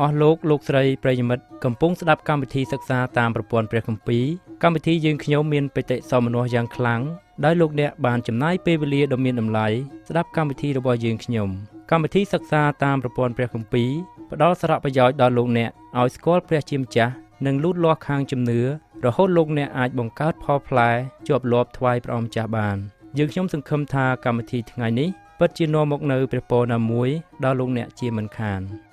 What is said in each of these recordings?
អស់លោកលោកស្រីប្រិយមិត្តកំពុងស្ដាប់កម្មវិធីសិក្សាតាមប្រព័ន្ធព្រះគម្ពីរកម្មវិធីយើងខ្ញុំមានបេតិសោមនស្សយ៉ាងខ្លាំងដោយលោកអ្នកបានចំណាយពេលវេលាដ៏មានតម្លៃស្ដាប់កម្មវិធីរបស់យើងខ្ញុំកម្មវិធីសិក្សាតាមប្រព័ន្ធព្រះគម្ពីរផ្ដល់សារៈប្រយោជន៍ដល់លោកអ្នកឲ្យស្គាល់ព្រះជាម្ចាស់និងលូតលាស់ខាងជំនឿរហូតលោកអ្នកអាចបង្កើតផលផ្លែជាប់លាប់ថ្វាយព្រះអង្គម្ចាស់បានយើងខ្ញុំសង្ឃឹមថាកម្មវិធីថ្ងៃនេះពិតជានាំមកនូវព្រះពរណាមួយដល់លោកអ្នកជាមិនខាន។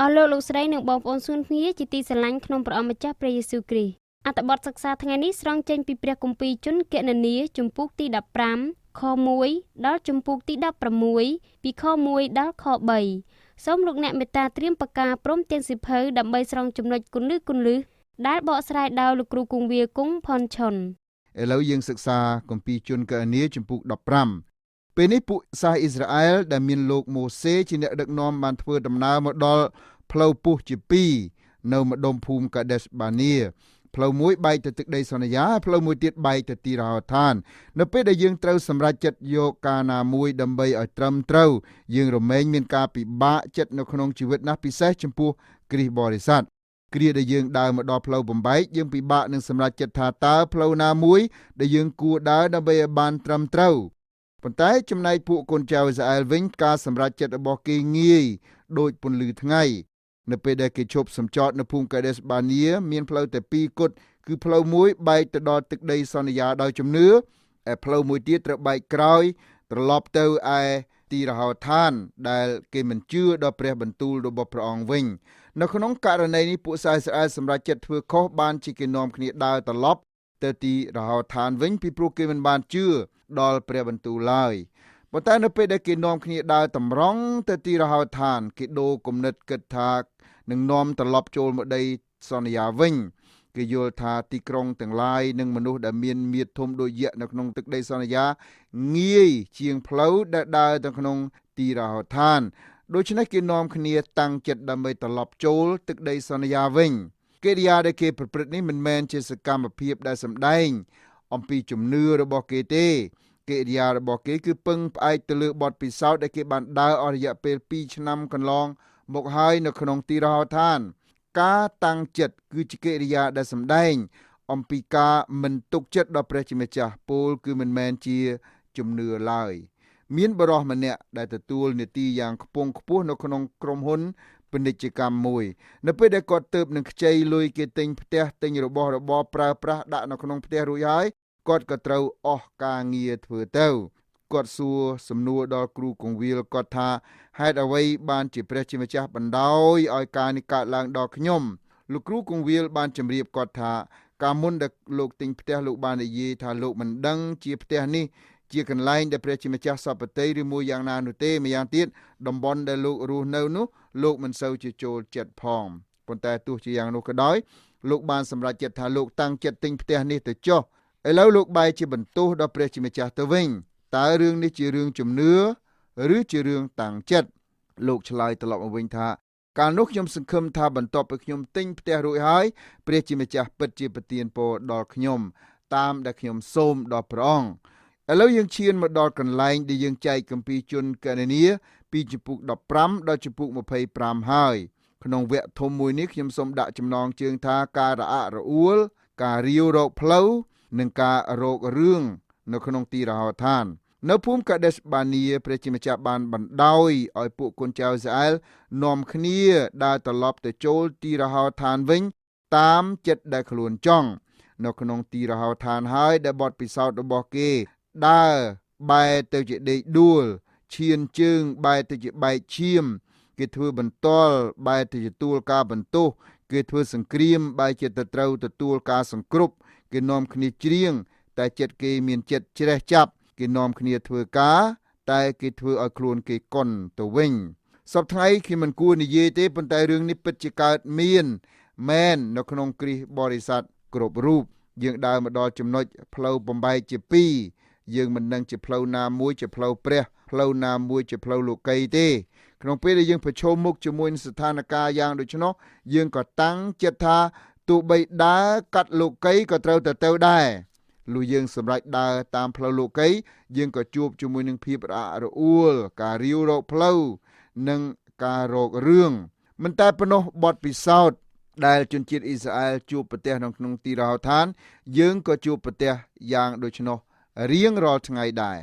អស់លោកលោកស្រីនិងបងប្អូនសួនគ្នាជាទីស្រឡាញ់ក្នុងព្រះអង្គម្ចាស់ព្រះយេស៊ូវគ្រីស្ទអត្ថបទសិក្សាថ្ងៃនេះស្រង់ចេញពីព្រះគម្ពីរជនកណនីជំពូកទី15ខ1ដល់ជំពូកទី16ពីខ1ដល់ខ3សូមលោកអ្នកមេត្តាត្រៀមពកាព្រមទាំងសិភៅដើម្បីស្រង់ចំណុចគន្លឹះគន្លឹះដែលបកស្រាយដោយលោកគ្រូគង្វាគង់ផុនឈុន ឥឡូវយើងសិក្សាគម្ពីរជនកណនីជំពូក15ពេលនេះពួកសាសអ៊ីស្រាអែលដែលមានលោកម៉ូសេជាអ្នកដឹកនាំបានធ្វើដំណើរមកដល់ផ្លូវពុះជាពីរនៅម្ដុំភូមិកាដេសបានីផ្លូវមួយបែកទៅទឹកដីសន្យាផ្លូវមួយទៀតបែកទៅទីរហោឋាននៅពេលដែលយើងត្រូវសម្រេចចិត្តយកការណាមួយដើម្បីឲ្យត្រឹមត្រូវយើងរមែងមានការពិបាកចិត្តនៅក្នុងជីវិតណាស់ពិសេសចំពោះគ្រីស្ទបរិស័ទគ្រាដែលយើងដើរមកដល់ផ្លូវបំបែកយើងពិបាកនឹងសម្រេចចិត្តថាតើផ្លូវណាមួយដែលយើងគួរដើរដើម្បីឲ្យបានត្រឹមត្រូវប៉ុន្តែចំណែកពួកកូនចៅអ៊ីស្រាអែលវិញការសម្រេចចិត្តរបស់គេងាយដូចពន្លឺថ្ងៃនៅពេលដែលគេឈប់សម្ចតនៅភូមិកាដេសបានីមានផ្លូវតែពីរគត់គឺផ្លូវមួយបែកទៅដល់ទឹកដីសន្យាដោយជំនឿឯផ្លូវមួយទៀតត្រូវបែកក្រោយត្រឡប់ទៅឯទីរហោឋានដែលគេមិនជឿដល់ព្រះបន្ទូលរបស់ព្រះអង្គវិញនៅក្នុងករណីនេះពួកសាសអ៊ីស្រាអែលសម្រេចចិត្តធ្វើខុសបានជាគេនាំគ្នាដើរត្រឡប់ទៅទីរហោឋានវិញពីព្រោះគេមិនបានជឿដល់ព្រះបន្ទូលឡើយប៉ុន្តែនៅពេលដែលគេនាំគ្នាដើរតម្រង់ទៅទីរហោឋានគេដូរគំនិតគិតថានឹងនាំត្រឡប់ចូលមកដីសន្យាវិញគេយល់ថាទីក្រុងទាំងឡាយនិងមនុស្សដែលមានមាឌធំដូចយៈនៅក្នុងទឹកដីសន្យាងាយជាងផ្លូវដែលដើរទៅក្នុងទីរហោឋានដូច្នេះគេនាំគ្នាតាំងចិត្តដើម្បីត្រឡប់ចូលទឹកដីសន្យាវិញកិរិយាដែលគេប្រព្រឹត្តនេះមិនមែនជាសកម្មភាពដែលសម្ដែងអំពីជំនឿរបស់គេទេកិរិយារបស់គេគឺពឹងផ្អែកទៅលើបទពិសោធន៍ដែលគេបានដើរអស់រយៈពេល2ឆ្នាំកន្លងមកហើយនៅក្នុងទីរហោឋានការតាំងចិត្តគឺជាកិរិយាដែលសម្ដែងអំពីការមិនទុកចិត្តដល់ព្រះជាម្ចាស់ពោលគឺមិនមែនជាជំនឿឡើយមានបុរសម្នាក់ដែលទទួលនាទីយ៉ាងខ្ពង់ខ្ពស់នៅក្នុងក្រុមហ៊ុនពាណិជ្ជកម្មមួយនៅពេលដែលគាត់ទៅនឹងខ្ចីលុយគេទិញផ្ទះទិញរបស់របរប្រើប្រាស់ដាក់នៅក្នុងផ្ទះរួចហើយគាត់ក៏ត្រូវអស់ការងារធ្វើទៅគាត់សួរសំណួរដល់គ្រូគង្វាលគាត់ថាហេតុអ្វីបានជាព្រះជាម្ចាស់បណ្ដោយឲ្យការនេះកើតឡើងដល់ខ្ញុំលោកគ្រូគង្វាលបានជម្រាបគាត់ថាកាលមុនដែលលោកទិញផ្ទះលោកបាននិយាយថាលោកមិនដឹងជាផ្ទះនេះជាកន្លែងដែលព្រះជាម្ចាស់សពតិឬមួយយ៉ាងណានោះទេម្យ៉ាងទៀតតំបន់ដែលលោករស់នៅនោះលោកមិនសូវជាចូលចិត្តផងប៉ុន្តែទោះជាយ៉ាងនោះក៏ដោយលោកបានសម្រេចចិត្តថាលោកតាំងចិត្តទិញផ្ទះនេះទៅចុះឥឡូវលោកបែរជាបន្ទោសដល់ព្រះជាម្ចាស់ទៅវិញតើរឿងនេះជារឿងជំនឿឬជារឿងតាំងចិត្តលោកឆ្លើយត្រឡប់មកវិញថាកាលនោះខ្ញុំសង្ឃឹមថាបន្ទាប់ពីខ្ញុំទិញផ្ទះរួចហើយព្រះជាម្ចាស់ពិតជាប្រទានពរដល់ខ្ញុំតាមដែលខ្ញុំសូមដល់ព្រះអង្គឥឡូវយើងឈានមកដល់កន្លែងដែលយើងចែកគម្ពីរជនកណនីពីជំពូក15ដល់ជំពូក25ហើយក្នុងវគ្គធំមួយនេះខ្ញុំសូមដាក់ចំណងជើងថាការរអាក់រអួលការរាវរកផ្លូវនិងការរករឿងនៅក្នុងទីរហោឋាននៅភូមិកាដេសបានីព្រះជាម្ចាស់បានបណ្ដោយឲ្យពួកកូនចៅអ៊ីស្រាអែលនាំគ្នាដើរត្រឡប់ទៅចូលទីរហោឋានវិញតាមចិត្តដែលខ្លួនចង់នៅក្នុងទីរហោឋានហើយដែលបទពិសោធន៍របស់គេដើរបែរទៅជាដេកដួលឈានជើងបែរទៅជាបែកឈាមគេធ្វើបន្ទាល់បែរទៅជាទទួលការបន្ទោសគេធ្វើសង្គ្រាមបែរជាទៅត្រូវទទួលការសង្គ្រប់គេនាំគ្នាច្រៀងតែចិត្តគេមានចិត្តច្រេះចាប់គេនាំគ្នាធ្វើការតែគេធ្វើឲ្យខ្លួនគេកុនទៅវិញសប្តាហ៍ថ្ងៃខ្ញុំមិនគួរនិយាយទេប៉ុន្តែរឿងនេះពិតជាកើតមានមែននៅក្នុងគ្រីស្ទបរិស័ទគ្រប់រូបយើងដើរមកដល់ចំណុចផ្លូវបំបែកជាពីរយើងមិនដឹងជាផ្លូវណាមួយជាផ្លូវព្រះផ្លូវណាមួយជាផ្លូវលោកីទេក្នុងពេលដែលយើងប្រឈមមុខជាមួយនឹងស្ថានភាពយ៉ាងដូច្នោះយើងក៏តាំងចិត្តថាទោះបីដើរកាត់លោកីក៏ត្រូវតែទៅដែរ លុះយើងសម្រេចដើរតាមផ្លូវលោកីយើងក៏ជួបជាមួយនឹងភាពរអាក់រអួលការរាវរកផ្លូវនិងការរករឿងមិនតែប៉ុណ្ណោះបទពិសោធន៍ដែលជនជាតិអ៊ីស្រាអែលជួបប្រទះនៅក្នុងទីរហោឋានយើងក៏ជួបប្រទះយ៉ាងដូច្នោះរៀងរាល់ថ្ងៃដែរ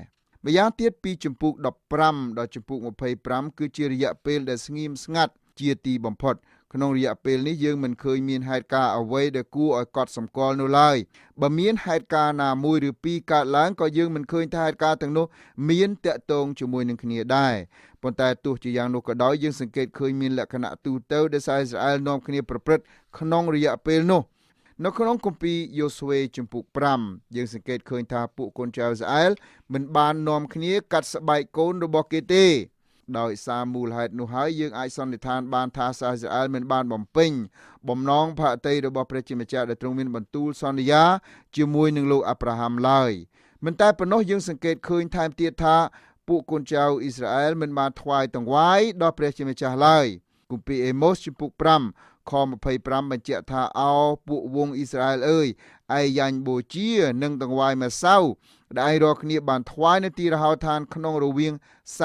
ម្យ៉ាងទៀតពីជំពូក15ដល់ជំពូក25គឺជារយៈពេលដែលស្ងៀមស្ងាត់ជាទីបំផុតក្នុងរយៈពេលនេះយើងមិនឃើញមានហេតុការណ៍អ្វីដែលគួរឲ្យកត់សម្គាល់នោះឡើយបើមានហេតុការណ៍ណាមួយឬពីរកើតឡើងក៏យើងមិនឃើញថាហេតុការណ៍ទាំងនោះមានតាក់ទងជាមួយនឹងគ្នាដែរប៉ុន្តែទោះជាយ៉ាងនោះក៏ដោយយើងសង្កេតឃើញមានលក្ខណៈទូទៅដែលសាសអ៊ីស្រាអែលនាំគ្នាប្រព្រឹត្តក្នុងរយៈពេលនោះនៅក្នុងគម្ពីរយូស្វេជំពូក5យើងសង្កេតឃើញថាពួកកូនចៅអ៊ីស្រាអែលមិនបាននាំគ្នាកាត់ស្បែកកូនរបស់គេទេដោយសារមូលហេតុនោះហើយយើងអាចសន្និដ្ឋានបានថាសាសអ៊ីស្រាអែលមិនបានបំពេញបំណងផាតីរបស់ព្រះជាម្ចាស់ដែលទ្រង់មានបន្ទូលសន្យាជាមួយនឹងលោកអាប់រ៉ាហាំឡើយមិនតែប៉ុណ្ណោះយើងសង្កេតឃើញថែមទៀតថាពួកកូនចៅអ៊ីស្រាអែលមិនបានថ្វាយតង្វាយដល់ព្រះជាម្ចាស់ឡើយគម្ពីរអេម៉ូសជំពូក5ខ25បញ្ជាក់ថាអោពួកវងអ៊ីស្រាអែលអើយឯយ៉ាញ់បូជានិងតង្វាយម្សៅដែលឯងរាល់គ្នាបានថ្វាយនៅទីរហោឋានក្នុងរវាង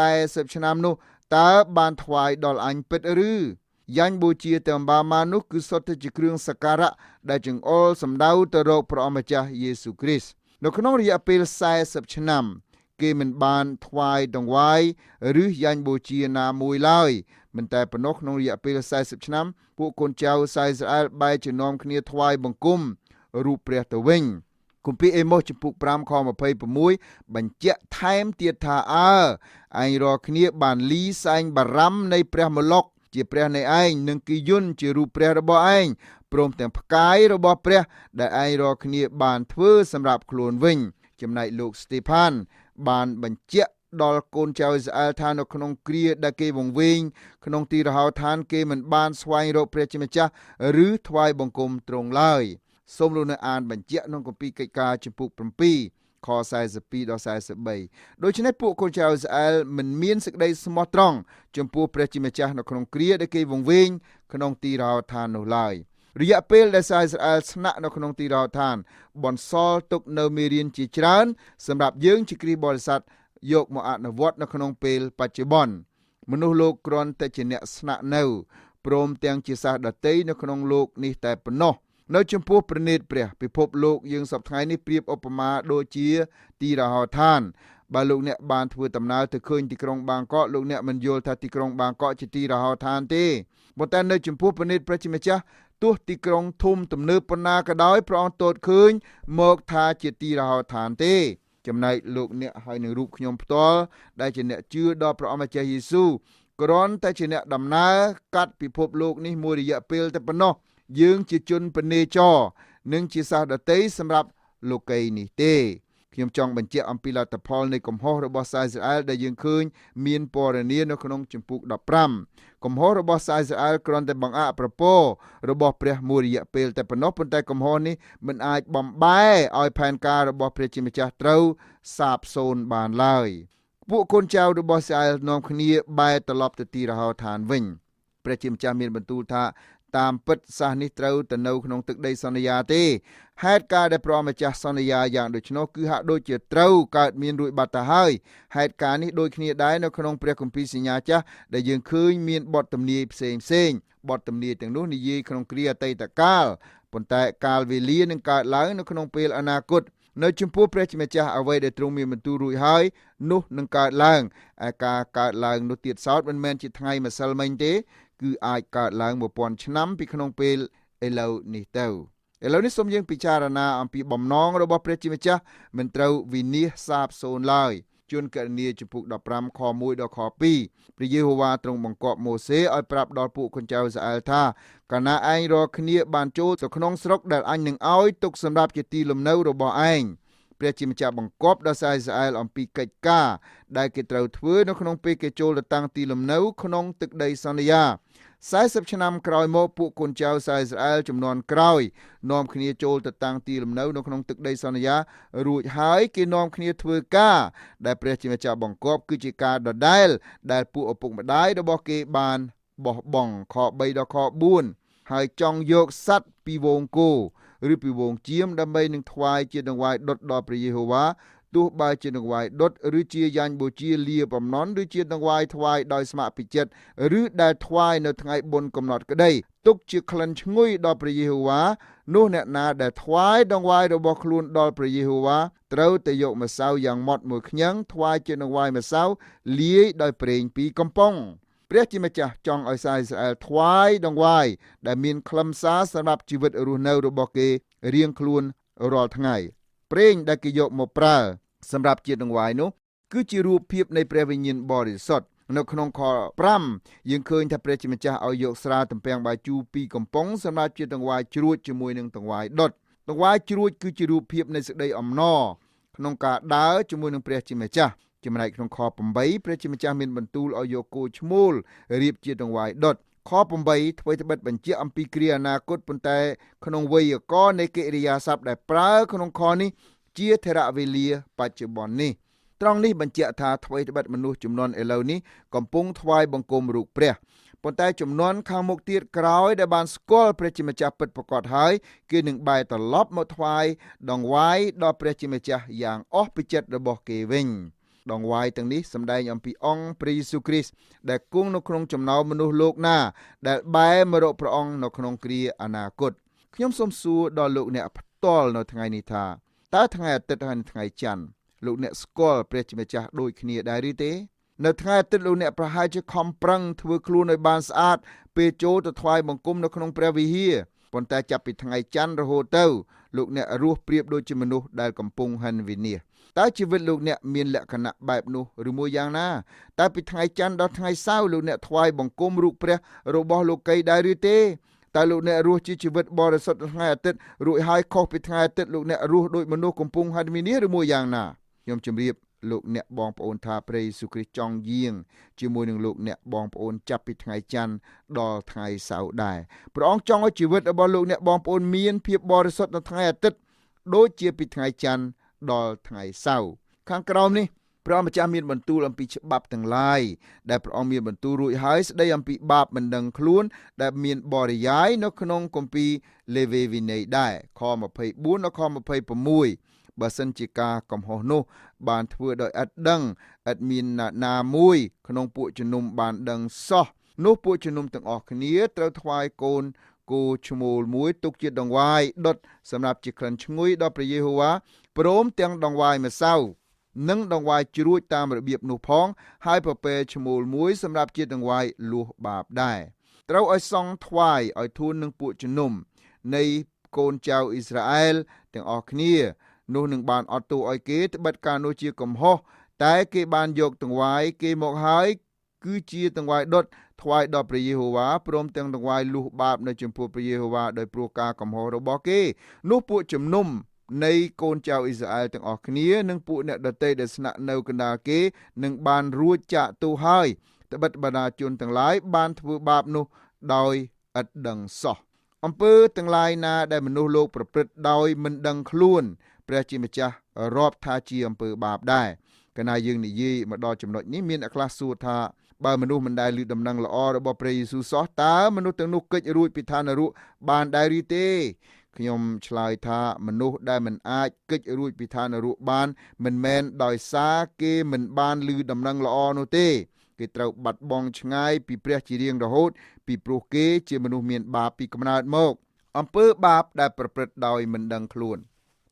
40ឆ្នាំនោះតើបានថ្វាយដល់អញពិតឬយ៉ាញ់បូជាទាំងបាម៉ានោះគឺសុទ្ធតែជាគ្រឿងសក្ការៈដែលចង្អុលសម្ដៅទៅរកព្រះអម្ចាស់យេស៊ូគ្រីស្ទនៅក្នុងរយៈពេល40ឆ្នាំគេមិនបានថ្វាយតង្វាយឬយ៉ាញ់បូជាណាមួយឡើយមិនតែប៉ុណ្ណោះក្នុងរយៈពេល40ឆ្នាំពួកកូនចៅសាយអ៊ីស្រាអែលបែរជានាំគ្នាថ្វាយបង្គំរូបព្រះទៅវិញគម្ពីរអេម៉ូសជំពូក5ខ26បញ្ជាក់ថែមទៀតថាអើឯងរាល់គ្នាបានលីសែងបារម្ភនៃព្រះមឡុកជាព្រះនៃឯងនិងគីយុនជារូបព្រះរបស់ឯងព្រមទាំងផ្កាយរបស់ព្រះដែលឯងរាល់គ្នាបានធ្វើសម្រាប់ខ្លួនវិញចំណែកលោកស្តេផានបានបញ្ជាក់ដល់កូនចៅអ៊ីស្រាអែលថានៅក្នុងគ្រាដែលគេវង្វេងក្នុងទីរហោឋានគេមិនបានស្វែងរកព្រះជាម្ចាស់ឬថ្វាយបង្គំទ្រង់ឡើយសូមលោកអ្នកអានបញ្ជាក់ក្នុងគម្ពីរកិច្ចការជំពូក7ខ42ដល់43ដូច្នេះពួកកូនចៅអ៊ីស្រាអែលមិនមានសេចក្តីស្មោះត្រង់ចំពោះព្រះជាម្ចាស់នៅក្នុងគ្រាដែលគេវង្វេងក្នុងទីរហោឋាននោះឡើយរយៈពេលដែលសាសអ៊ីស្រាអែលស្នាក់នៅក្នុងទីរហោឋានបន្សល់ទុកនៅមេរៀនជាច្រើនសម្រាប់យើងជាគ្រីស្ទបរិស័ទយកមកអនុវត្តនៅក្នុងពេលបច្ចុប្បន្នមនុស្សលោកគ្រាន់តែជាអ្នកស្នាក់នៅព្រមទាំងជាសាសដទៃនៅក្នុងលោកនេះតែប៉ុណ្ណោះនៅចំពោះព្រះនេត្រព្រះពិភពលោកយើងសប្តាហ៍នេះប្រៀបឧបមាដូចជាទីរហោឋានបើលោកអ្នកបានធ្វើដំណើរទៅឃើញទីក្រុងបាងកកលោកអ្នកមិនយល់ថាទីក្រុងបាងកកជាទីរហោឋានទេប៉ុន្តែនៅចំពោះព្រះនេត្រព្រះជាម្ចាស់ទោះទីក្រុងធំទំនើបប៉ុណ្ណាក៏ដោយព្រះអង្គទតឃើញមកថាជាទីរហោឋានទេចំណែកលោកអ្នកហើយនឹងរូបខ្ញុំផ្ទាល់ដែលជាអ្នកជឿដល់ព្រះអម្ចាស់យេស៊ូវគ្រាន់តែជាអ្នកដំណើរកាត់ពិភពលោកនេះមួយរយៈពេលតែប៉ុណ្ណោះយើងជាជនពនេចរនិងជាសាសដទៃសម្រាប់លោកីនេះទេខ្ញុំចង់បញ្ជាក់អំពីលទ្ធផលនៃកំហុសរបស់សាសអ៊ីស្រាអែលដែលយើងឃើញមានពណ៌នានៅក្នុងជំពូក15កំហុសរបស់សាសអ៊ីស្រាអែលគ្រាន់តែបង្អាក់ប្រពោរបស់ព្រះមួយរយៈពេលតែប៉ុណ្ណោះប៉ុន្តែកំហុសនេះមិនអាចបំបែឲ្យផែនការរបស់ព្រះជាម្ចាស់ត្រូវសាបសូន្យបានឡើយពួកកូនចៅរបស់អ៊ីស្រាអែលនាំគ្នាបែរត្រឡប់ទៅទីរហោឋានវិញព្រះជាម្ចាស់មានបន្ទូលថាតាមពិតសាសនេះត្រូវទៅនៅក្នុងទឹកដីសន្យាទេហេតុការណ៍ដែលព្រះម្ចាស់សន្យាយ៉ាងដូច្នោះគឺហាក់ដូចជាត្រូវកើតមានរួចបាត់ទៅហើយហេតុការណ៍នេះដូចគ្នាដែរនៅក្នុងព្រះគម្ពីរសញ្ញាចាស់ដែលយើងឃើញមានបទទំនាយផ្សេងផ្សេងបទទំនាយទាំងនោះនិយាយក្នុងគ្រាអតីតកាលប៉ុន្តែកាលវេលានឹងកើតឡើងនៅក្នុងពេលអនាគតនៅចំពោះព្រះជាម្ចាស់អ្វីដែលទ្រង់មានបន្ទូលរួចហើយនោះនឹងកើតឡើងឯការកើតឡើងនោះទៀតសោតមិនមែនជាថ្ងៃម្សិលមិញទេគឺអាចកើតឡើង1000ឆ្នាំពីក្នុងពេលឥឡូវនេះទៅឥឡូវនេះសូមយើងពិចារណាអំពីបំណងរបស់ព្រះជាម្ចាស់មិនត្រូវវិនាសសាបសូន្យឡើយជនកណនីជំពូក15ខ1ដល់ខ2ព្រះយេហូវ៉ាទ្រង់បង្គាប់ម៉ូសេឲ្យប្រាប់ដល់ពួកកូនចៅអ៊ីស្រាអែលថាកាលណាឯងរាល់គ្នាបានចូលទៅក្នុងស្រុកដែលអញនឹងឲ្យទុកសម្រាប់ជាទីលំនៅរបស់ឯងព្រះជាម្ចាស់បង្គាប់ដល់សាសអ៊ីស្រាអែលអំពីកិច្ចការដែលគេត្រូវធ្វើនៅក្នុងពេលគេចូលទៅតាំងទីលំនៅក្នុងទឹកដីសន្យា40ឆ្នាំក្រោយមកពួកកូនចៅសាសអ៊ីស្រាអែលចំនួនក្រោយនាំគ្នាចូលទៅតាំងទីលំនៅនៅក្នុងទឹកដីសន្យារួចហើយគេនាំគ្នាធ្វើការដែលព្រះជាម្ចាស់បង្គាប់គឺជាការដដែលដែលពួកឪពុកម្ដាយរបស់គេបានបោះបង់ខ3ដល់ខ4ហើយចង់យកសัตว์ពីវងគោ ឬពីហ្វូងចៀមដើម្បីនឹងថ្វាយជាដង្វាយដុតដល់ព្រះយេហូវ៉ាទោះបើជាដង្វាយដុតឬជាយ៉ាញ់បូជាលាបំណន់ឬជាដង្វាយថ្វាយដោយស្ម័គ្រពីចិត្តឬដែលថ្វាយនៅថ្ងៃបុណ្យកំណត់ក្តីទុកជាក្លិនឈ្ងុយដល់ព្រះយេហូវ៉ានោះអ្នកណាដែលថ្វាយដង្វាយរបស់ខ្លួនដល់ព្រះយេហូវ៉ាត្រូវតែយកម្សៅយ៉ាងម៉ត់មួយខ្ញឹងថ្វាយជាដង្វាយម្សៅលាយដោយប្រេងពីរកំប៉ុងព្រះជាម្ចាស់ចង់ឲ្យសាសអ៊ីស្រាអែលថ្វាយដង្វាយដែលមានខ្លឹមសារសម្រាប់ជីវិតរស់នៅរបស់គេរៀងខ្លួនរាល់ថ្ងៃប្រេងដែលគេយកមកប្រើសម្រាប់ជាដង្វាយនោះគឺជារូបភាពនៃព្រះវិញ្ញាណបរិសុទ្ធនៅក្នុងខ5យើងឃើញថាព្រះជាម្ចាស់ឲ្យយកស្រាទំពាំងបាយជូរពីរកំប៉ុងសម្រាប់ជាដង្វាយជ្រួចជាមួយនឹងដង្វាយដុតដង្វាយជ្រួចគឺជារូបភាពនៃសេចក្តីអំណរក្នុងការដើរជាមួយនឹងព្រះជាម្ចាស់ចំណែកក្នុងខ8ព្រះជាម្ចាស់មានបន្ទូលឲ្យយកគោឈ្មោលរៀបជាដង្វាយដុតខ8ធ្វើត្បិតបញ្ជាក់អំពីគ្រាអនាគតប៉ុន្តែក្នុងវេយ្យាករណ៍នៃកិរិយាសព្ទដែលប្រើក្នុងខនេះជាថេរវេលាបច្ចុប្បន្ននេះត្រង់នេះបញ្ជាក់ថាថ្វីត្បិតមនុស្សជំនាន់ឥឡូវនេះកំពុងថ្វាយបង្គំរូបព្រះប៉ុន្តែជំនាន់ខាងមុខទៀតក្រោយដែលបានស្គាល់ព្រះជាម្ចាស់ពិតប្រាកដហើយគេនឹងបែរត្រឡប់មកថ្វាយដង្វាយដល់ព្រះជាម្ចាស់យ៉ាងអស់ពីចិត្តរបស់គេវិញដង្វាយទាំងនេះសម្ដែងអំពីអង្គព្រះយេស៊ូវគ្រីស្ទដែលគង់នៅក្នុងចំណោមមនុស្សលោកណាដែលបែរមករកព្រះអង្គនៅក្នុងគ្រាអនាគតខ្ញុំសូមសួរដល់លោកអ្នកផ្ទាល់នៅថ្ងៃនេះថាតើថ្ងៃអាទិត្យហើយនិងថ្ងៃច័ន្ទលោកអ្នកស្គាល់ព្រះជាម្ចាស់ដូចគ្នាដែរឬទេនៅថ្ងៃអាទិត្យលោកអ្នកប្រហែលជាខំប្រឹងធ្វើខ្លួនឲ្យបានស្អាតពេលចូលទៅថ្វាយបង្គំនៅក្នុងព្រះវិហារប៉ុន្តែចាប់ពីថ្ងៃច័ន្ទរហូតទៅលោកអ្នករស់ប្រៀបដូចជាមនុស្សដែលកំពុងហិនវិនាសតើជីវិតលោកអ្នកមានលក្ខណៈបែបនោះឬមួយយ៉ាងណាតើពីថ្ងៃច័ន្ទដល់ថ្ងៃសៅរ៍លោកអ្នកថ្វាយបង្គំរូបព្រះរបស់លោកីដែរឬទេតើលោកអ្នករស់ជាជីវិតបរិសុទ្ធថ្ងៃអាទិត្យរួចហើយខុសពីថ្ងៃអាទិត្យលោកអ្នករស់ដូចមនុស្សកំពុងហិនវិនាសឬមួយយ៉ាងណាខ្ញុំជម្រាបលោកអ្នកបងប្អូនថាព្រះយេស៊ូវគ្រីស្ទចង់យាងជាមួយនឹងលោកអ្នកបងប្អូនចាប់ពីថ្ងៃច័ន្ទដល់ថ្ងៃសៅរ៍ដែរព្រះអង្គចង់ឲ្យជីវិតរបស់លោកអ្នកបងប្អូនមានភាពបរិសុទ្ធនៅថ្ងៃអាទិត្យដូចជាពីថ្ងៃច័ន្ទដល់ថ្ងៃសៅរ៍ខាងក្រោមនេះព្រះម្ចាស់មានបន្ទូលអំពីច្បាប់ទាំងឡាយដែលព្រះអង្គមានបន្ទូលរួចហើយស្ដីអំពីបាបមិនដឹងខ្លួនដែលមានបរិយាយនៅក្នុងគម្ពីរលេវីវិន័យដែរខ24ដល់ខ26បើសិនជាការកំហុសនោះបានធ្វើដោយឥតដឹងឥតមានណាមួយក្នុងពួកជំនុំបានដឹងសោះនោះពួកជំនុំទាំងអស់គ្នាត្រូវថ្វាយកូនគោឈ្មោលមួយទុកជាដង្វាយដុតសម្រាប់ជាក្លិនឈ្ងុយដល់ព្រះយេហូវ៉ាព្រមទាំងដង្វាយម្សៅនិងដង្វាយជ្រួចតាមរបៀបនោះផងហើយពពែឈ្មោលមួយសម្រាប់ជាដង្វាយលួសបាបដែរត្រូវឲ្យសង់ថ្វាយឲ្យធូននឹងពួកជំនុំនៃកូនចៅអ៊ីស្រាអែលទាំងអស់គ្នានោះនឹងបានអត់ទោសឲ្យគេត្បិតការនោះជាកំហុសតែគេបានយកដង្វាយគេមកហើយគឺជាដង្វាយដុតថ្វាយដល់ព្រះយេហូវ៉ាព្រមទាំងដង្វាយលួសបាបនៅចំពោះព្រះយេហូវ៉ាដោយព្រោះការកំហុសរបស់គេនោះពួកជំនុំនៃកូនចៅអ៊ីស្រាអែលទាំងអស់គ្នានិងពួកអ្នកដទៃដែលស្នាក់នៅកណ្ដាលគេនឹងបានរួចចាកទោសហើយត្បិតបណ្ដាជនទាំងឡាយបានធ្វើបាបនោះដោយឥតដឹងសោះអំពើទាំងឡាយណាដែលមនុស្សលោកប្រព្រឹត្តដោយមិនដឹងខ្លួនព្រះជាម្ចាស់រាប់ថាជាអំពើបាបដែរកាលណាយើងនិយាយមកដល់ចំណុចនេះមានអ្នកខ្លះសួរថាបើមនុស្សមិនដែលឮដំណឹងល្អរបស់ព្រះយេស៊ូវសោះតើមនុស្សទាំងនោះគេចរួចពីឋាននរកបានដែរឬទេខ្ញុំឆ្លើយថាមនុស្សដែលមិនអាចគេចរួចពីឋាននរកបានមិនមែនដោយសារគេមិនបានឮដំណឹងល្អនោះទេគេត្រូវបាត់បង់ឆ្ងាយពីព្រះជារៀងរហូតពីព្រោះគេជាមនុស្សមានបាបពីកំណើតមកអំពើបាបដែលប្រព្រឹត្តដោយមិនដឹងខ្លួន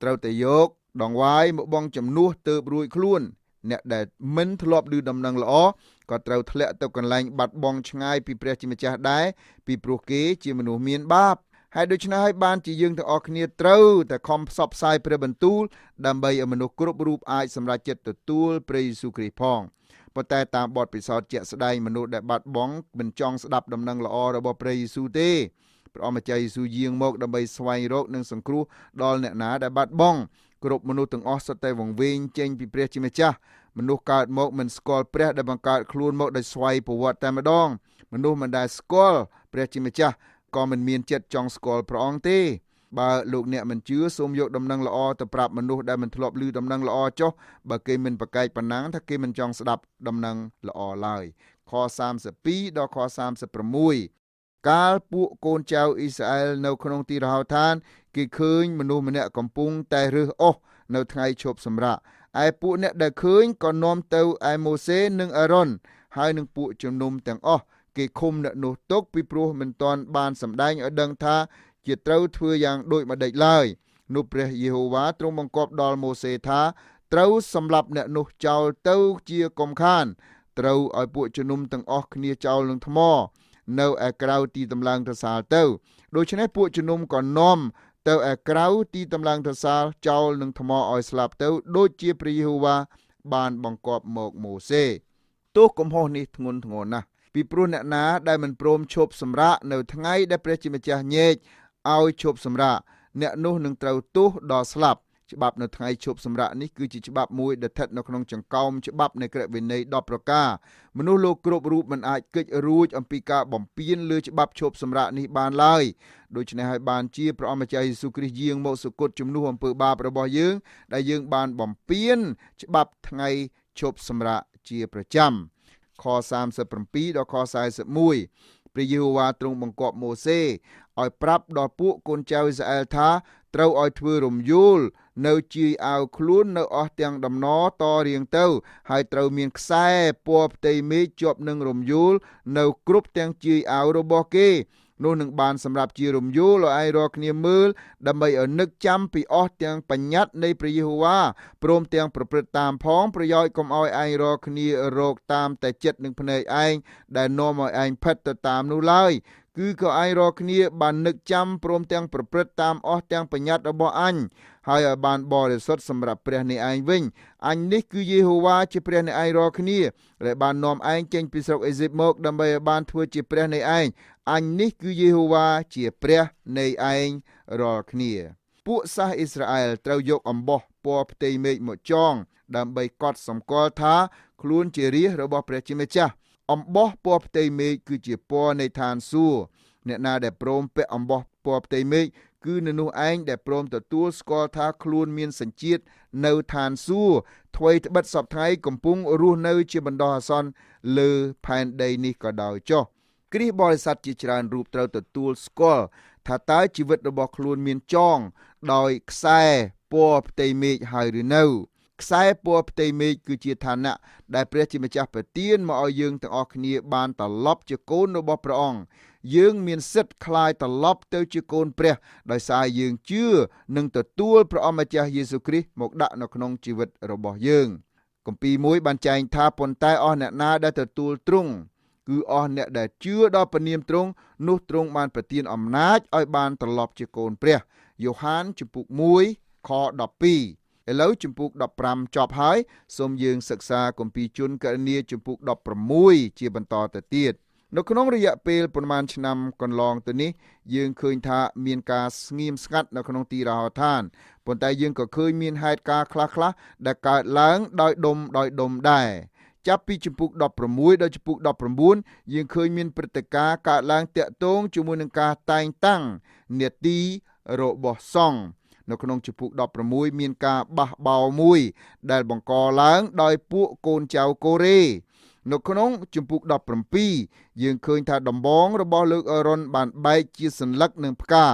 ត្រូវតែយកដង្វាយមកបង់ជំនួសទៅរួចខ្លួនអ្នកដែលមិនធ្លាប់ឮដំណឹងល្អក៏ត្រូវធ្លាក់ទៅកន្លែងបាត់បង់ឆ្ងាយពីព្រះជាម្ចាស់ដែរពីព្រោះគេជាមនុស្សមានបាបហើយដូច្នេះហើយបានជាយើងទាំងអស់គ្នាត្រូវតែខំផ្សព្វផ្សាយព្រះបន្ទូលដើម្បីឲ្យមនុស្សគ្រប់រូបអាចសម្រេចចិត្តទទួលព្រះយេស៊ូវគ្រីស្ទផងប៉ុន្តែតាមបទពិសោធន៍ជាក់ស្ដែងមនុស្សដែលបាត់បង់មិនចង់ស្ដាប់ដំណឹងល្អរបស់ព្រះយេស៊ូវទេព្រះអម្ចាស់យេស៊ូវយាងមកដើម្បីស្វែងរកនិងសង្គ្រោះដល់អ្នកណាដែលបាត់បង់គ្រប់មនុស្សទាំងអស់សុទ្ធតែវង្វេងចេញពីព្រះជាម្ចាស់មនុស្សកើតមកមិនស្គាល់ព្រះដែលបង្កើតខ្លួនមកដោយស្វ័យប្រវត្តិតែម្ដងមនុស្សមិនដែលស្គាល់ព្រះជាម្ចាស់ក៏មិនមានចិត្តចង់ស្គាល់ព្រះអង្គទេបើលោកអ្នកមិនជឿសូមយកដំណឹងល្អទៅប្រាប់មនុស្សដែលមិនធ្លាប់ឮដំណឹងល្អចុះបើគេមិនប្រកែកប៉ុណ្ណឹងថាគេមិនចង់ស្ដាប់ដំណឹងល្អឡើយខ32ដល់ខ36 កាលពួកកូនចៅអ៊ីស្រាអែលនៅក្នុងទីរហោឋានគេឃើញមនុស្សម្នាក់កំពុងតែរើសអុសនៅថ្ងៃឈប់សម្រាកឯពួកអ្នកដែលឃើញក៏នាំទៅឯម៉ូសេនិងអារ៉ុនហើយនឹងពួកជំនុំទាំងអស់គេឃុំអ្នកនោះទុកពីព្រោះមិនទាន់បានសម្ដែងឲ្យដឹងថាជាត្រូវធ្វើយ៉ាងដូចម្ដេចឡើយនោះព្រះយេហូវ៉ាទ្រង់បង្គាប់ដល់ម៉ូសេថាត្រូវសម្លាប់អ្នកនោះចោលទៅជាកុំខានត្រូវឲ្យពួកជំនុំទាំងអស់គ្នាចោលនឹងថ្មនៅឯក្រៅទីតម្លើងទ្រសាលទៅដូច្នេះពួកជំនុំក៏នាំទៅឯក្រៅទីតម្លើងទ្រសាលចោលនឹងថ្មឲ្យស្លាប់ទៅដូចជាព្រះយេហូវ៉ាបានបង្គាប់មកម៉ូសេទោសកំហុសនេះធ្ងន់ធ្ងរណាស់ពីព្រោះអ្នកណាដែលមិនព្រមឈប់សម្រាកនៅថ្ងៃដែលព្រះជាម្ចាស់ញែកឲ្យឈប់សម្រាកអ្នកនោះនឹងត្រូវទោសដល់ស្លាប់ច្បាប់នៅថ្ងៃឈប់សម្រាកនេះគឺជាច្បាប់មួយដែលស្ថិតនៅក្នុងចង្កោមច្បាប់នៃក្រឹតវិន័យ10ប្រការមនុស្សលោកគ្រប់រូបមិនអាចគេចរួចអំពីការបំពានលើច្បាប់ឈប់សម្រាកនេះបានឡើយដូច្នេះហើយបានជាព្រះអម្ចាស់យេស៊ូវគ្រីស្ទយាងមកសុគតជំនួសអំពើបាបរបស់យើងដែលយើងបានបំពានច្បាប់ថ្ងៃឈប់សម្រាកជាប្រចាំខ37ដល់ខ41ព្រះយេហូវ៉ាទ្រង់បង្គាប់ម៉ូសេឲ្យប្រាប់ដល់ពួកកូនចៅអ៊ីស្រាអែលថាត្រូវឲ្យធ្វើរំយោលនៅជាយអាវខ្លួននៅអស់ទាំងដំណតរៀងទៅហើយត្រូវមានខ្សែពណ៌ផ្ទៃមេឃជាប់នឹងរំយោលនៅគ្រប់ទាំងជាយអាវរបស់គេនោះនឹងបានសម្រាប់ជារំយោលឲ្យឯងរាល់គ្នាមើលដើម្បីឲ្យនឹកចាំពីអស់ទាំងបញ្ញត្តិនៃព្រះយេហូវ៉ាព្រមទាំងប្រព្រឹត្តតាមផងប្រយោជន៍កុំឲ្យឯងរាល់គ្នារកតាមតែចិត្តនឹងភ្នែកឯងដែលនាំឲ្យឯងផិតទៅតាមនោះឡើយគឺក៏ឯងរាល់គ្នាបាននឹកចាំព្រមទាំងប្រព្រឹត្តតាមអស់ទាំងបញ្ញត្តិរបស់អញហើយឲ្យបានបរិសុទ្ធសម្រាប់ព្រះនៃឯងវិញអញនេះគឺយេហូវ៉ាជាព្រះនៃឯងរាល់គ្នាដែលបាននាំឯងចេញពីស្រុកអេស៊ីបមកដើម្បីឲ្យបានធ្វើជាព្រះនៃឯងអញនេះគឺយេហូវ៉ាជាព្រះនៃឯងរាល់គ្នាពួកសាសអ៊ីស្រាអែលត្រូវយកអំបោះពណ៌ផ្ទៃមេឃមកចងដើម្បីកត់សម្គាល់ថាខ្លួនជារាស្ត្ររបស់ព្រះជាម្ចាស់អំបោះពណ៌ផ្ទៃមេឃគឺជាពណ៌នៃឋានសួគ៌អ្នកណាដែលព្រមពាក់អំបោះពណ៌ផ្ទៃមេឃគឺនៅនោះឯងដែលព្រមទទួលស្គាល់ថាខ្លួនមានសញ្ជាតិនៅឋានសួគ៌ថ្វីត្បិតសព្វថ្ងៃកំពុងរស់នៅជាបណ្ដោះអាសន្នលើផែនដីនេះក៏ដោយចុះគ្រីស្ទបរិស័ទជាច្រើនរូបត្រូវទទួលស្គាល់ថាតើជីវិតរបស់ខ្លួនមានចងដោយខ្សែពណ៌ផ្ទៃមេឃហើយឬនៅខ្សែពណ៌ផ្ទៃមេឃគឺជាឋានៈដែលព្រះជាម្ចាស់ប្រទានមកឲ្យយើងទាំងអស់គ្នាបានត្រឡប់ជាកូនរបស់ព្រះអង្គយើងមានសិទ្ធិក្លាយត្រឡប់ទៅជាកូនព្រះដោយសារយើងជឿនិងទទួលព្រះអម្ចាស់យេស៊ូវគ្រីស្ទមកដាក់នៅក្នុងជីវិតរបស់យើងគម្ពីរមួយបានចែងថាប៉ុន្តែអស់អ្នកណាដែលទទួលទ្រង់គឺអស់អ្នកដែលជឿដល់ព្រះនាមទ្រង់នោះទ្រង់បានប្រទានអំណាចឲ្យបានត្រឡប់ជាកូនព្រះយ៉ូហានជំពូក1ខ12ឥឡូវជំពូក15ចប់ហើយសូមយើងសិក្សាគម្ពីរជនកណនីជំពូក16ជាបន្តទៅទៀតនៅក្នុងរយៈពេលប្រមាណឆ្នាំកន្លងទៅនេះយើងឃើញថាមានការស្ងៀមស្ងាត់នៅក្នុងទីរហោឋានប៉ុន្តែយើងក៏ឃើញមានហេតុការណ៍ខ្លះៗដែលកើតឡើងដោយដុំដែរចាប់ពីជំពូក16ដល់ជំពូក19យើងឃើញមានព្រឹត្តិការណ៍កើតឡើងតាក់ទងជាមួយនឹងការតែងតាំងនាទីរបស់សង្ឃនៅក្នុងជំពូក16មានការបះបោរមួយដែលបង្កឡើងដោយពួកកូនចៅកូរ៉េនៅក្នុងជំពូក17យើងឃើញថាដំបងរបស់លោកអេរ៉ុនបានបែកជាសន្លឹកនិងផ្កា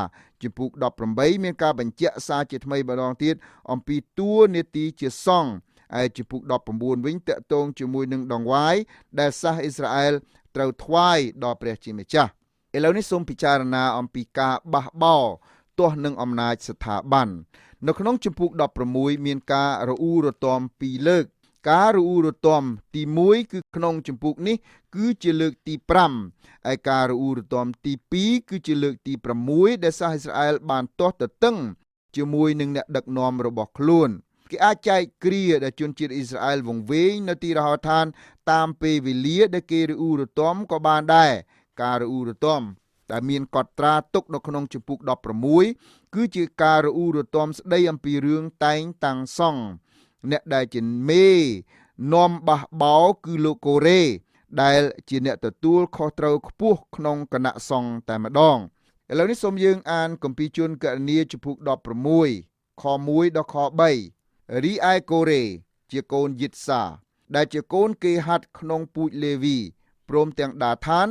ជំពូក18មានការបញ្ជាក់សារជាថ្មីម្ដងទៀតអំពីតួនាទីជាសង្ឃឯជំពូក19វិញតាក់ទងជាមួយនឹងដង្វាយដែលសាសអ៊ីស្រាអែលត្រូវថ្វាយដល់ព្រះជាម្ចាស់ឥឡូវនេះសូមពិចារណាអំពីការបះបោរទាស់នឹងអំណាចស្ថាប័ននៅក្នុងជំពូក16មានការរអ៊ូរទាំពីរលើកការរអ៊ូរទាំទី1គឺក្នុងជំពូកនេះគឺជាលើកទី5ឯការរអ៊ូរទាំទី2គឺជាលើកទី6ដែលសាសអ៊ីស្រាអែលបានទាស់ទទឹងជាមួយនឹងអ្នកដឹកនាំរបស់ខ្លួនគេអាចចែកគ្រាដែលជនជាតិអ៊ីស្រាអែលវង្វេងនៅទីរហោឋានតាមពេលវេលាដែលគេរអ៊ូរទាំក៏បានដែរការរអ៊ូរទាំដែលមានកត់ត្រាទុកនៅក្នុងជំពូក16គឺជាការរអ៊ូរទាំស្ដីអំពីរឿងតែងតាំងសង្ឃអ្នកដែលជាមេនាំបះបោរគឺលោកកូរ៉េដែលជាអ្នកទទួលខុសត្រូវខ្ពស់ក្នុងគណៈសង្ឃតែម្ដងឥឡូវនេះសូមយើងអានគម្ពីរជនកណនីជំពូក16ខ1ដល់ខ3រីឯកូរ៉េជាកូនយិតសាដែលជាកូនគេហាត់ក្នុងពូជលេវីព្រមទាំងដាថាន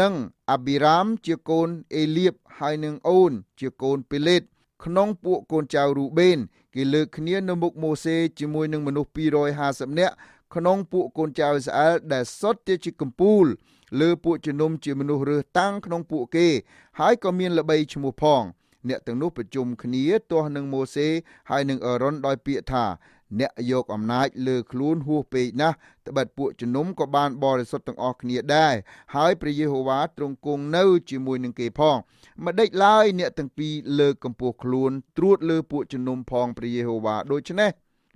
និងអាប៊ីរ៉ាមជាកូនអេលៀបហើយនឹងអូនជាកូនពេលេតក្នុងពួកកូនចៅរូបេនគេលើកគ្នានៅមុខម៉ូសេជាមួយនឹងមនុស្ស250នាក់ក្នុងពួកកូនចៅអ៊ីស្រាអែលដែលសុទ្ធតែជាកំពូលលើពួកជំនុំជាមនុស្សរើសតាំងក្នុងពួកគេហើយក៏មានល្បីឈ្មោះផងអ្នកទាំងនោះប្រជុំគ្នាទាស់នឹងម៉ូសេហើយនឹងអេរ៉ុនដោយពាក្យថាអ្នកយកអំណាចលើខ្លួនហួសពេកណាស់ត្បិតពួកជំនុំក៏បានបរិសុទ្ធទាំងអស់គ្នាដែរហើយព្រះយេហូវ៉ាទ្រង់គង់នៅជាមួយនឹងគេផងមិនដេចឡើយអ្នកទាំងពីរលើកកម្ពស់ខ្លួនត្រួតលើពួកជំនុំផងព្រះយេហូវ៉ាដូច្នេះ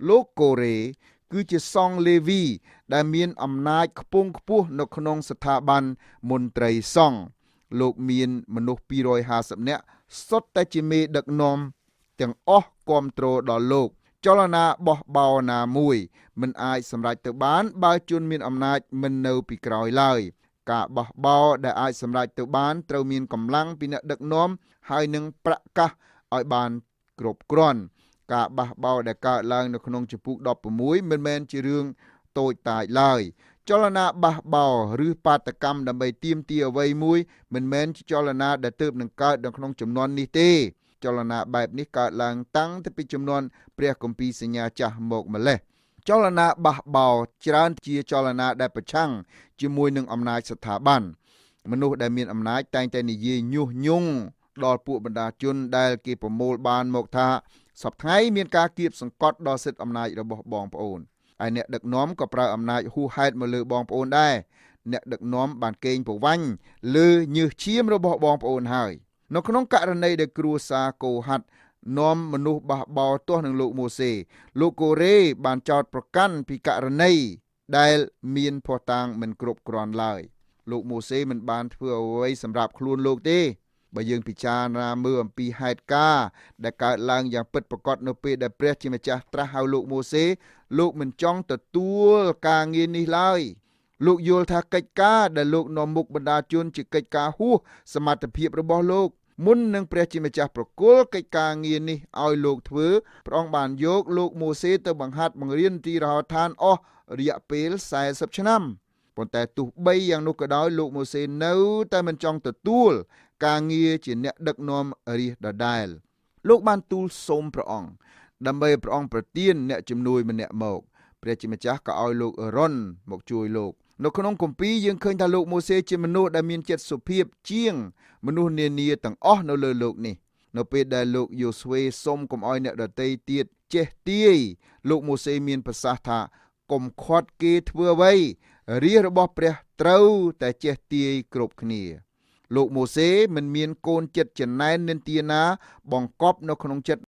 លោកកូរ៉េគឺជាសង្ឃលេវីដែលមានអំណាចខ្ពង់ខ្ពស់នៅក្នុងស្ថាប័នមន្ត្រីសង្ឃលោកមានមនុស្ស250នាក់សុទ្ធតែជាមេដឹកនាំទាំងអស់គាំទ្រដល់លោកចលនាបោះបោណាមួយមិនអាចសម្រេចទៅបានបើជនមានអំណាចមិននៅពីក្រោយឡើយការបោះបោដែលអាចសម្រេចទៅបានត្រូវមានកម្លាំងពីអ្នកដឹកនាំហើយនឹងប្រកាសឲ្យបានគ្រប់គ្រាន់ការបះបោដែលកើតឡើងនៅក្នុងជំពូក16មិនមែនជារឿងតូចតាចឡើយចលនាបះបោឬបាតកម្មដើម្បីទាមទារអ្វីមួយមិនមែនជាចលនាដែលទើបនឹងកើតនៅក្នុងជំនាន់នេះទេចលនាបែបនេះកើតឡើងតាំងពីជំនាន់ព្រះគម្ពីរសញ្ញាចាស់មកម្លេះចលនាបះបោច្រើនជាចលនាដែលប្រឆាំងជាមួយនឹងអំណាចស្ថាប័នមនុស្សដែលមានអំណាចតែងតែនិយាយញុះញង់ដល់ពួកបណ្ដាជនដែលគេប្រមូលបានមកថាសប្តាហ៍មានការគៀបសង្កត់ដល់សិទ្ធិអំណាចរបស់បងប្អូនឯអ្នកដឹកនាំក៏ប្រើអំណាចហួសហេតុមកលើបងប្អូនដែរអ្នកដឹកនាំបានកេងប្រវ័ញ្ចលើញើសឈាមរបស់បងប្អូនហើយនៅក្នុងករណីដែលគ្រួសារកូហាត់នាំមនុស្សបះបោទាស់នឹងលោកម៉ូសេលោកកូរ៉េបានចោទប្រកាន់ពីករណីដែលមានភស្តុតាងមិនគ្រប់គ្រាន់ឡើយលោកម៉ូសេមិនបានធ្វើអ្វីសម្រាប់ខ្លួនលោកទេបើយើងពិចារណាមើលអំពីហេតុការណ៍ដែលកើតឡើងយ៉ាងពិតប្រាកដនៅពេលដែលព្រះជាម្ចាស់ត្រាស់ហៅលោកម៉ូសេលោកមិនចង់ទទួលការងារនេះឡើយលោកយល់ថាកិច្ចការដែលលោកនាំមុខបណ្ដាជនជាកិច្ចការហួសសមត្ថភាពរបស់លោកមុននឹងព្រះជាម្ចាស់ប្រគល់កិច្ចការងារនេះឲ្យលោកធ្វើព្រះអង្គបានយកលោកម៉ូសេទៅបង្ហាត់បង្រៀនទីរហោឋានអស់រយៈពេល40ឆ្នាំប៉ុន្តែទោះបីយ៉ាងនោះក៏ដោយលោកម៉ូសេនៅតែមិនចង់ទទួលការងារជាអ្នកដឹកនាំរាស្ត្រដដែលលោកបានទូលសូមព្រះអង្គដើម្បីឲ្យព្រះអង្គប្រទានអ្នកជំនួយម្នាក់មកព្រះជាម្ចាស់ក៏ឲ្យលោកអេរ៉ុនមកជួយលោកនៅក្នុងគម្ពីរយើងឃើញថាលោកម៉ូសេជាមនុស្សដែលមានចិត្តសុភាពជាងមនុស្សនានាទាំងអស់នៅលើលោកនេះនៅពេលដែលលោកយូស្វេសុំកុំឲ្យអ្នកដទៃទៀតចេះទាយលោកម៉ូសេមានប្រសាសន៍ថាកុំខាត់គេធ្វើអ្វីរាជរបស់ព្រះត្រូវតែចេះទាយគ្រប់គ្នាលោកម៉ូសេមិនមានកូនចិត្តចំណែននិន្ទាណាបង្កប់នៅក្នុងចិត្ត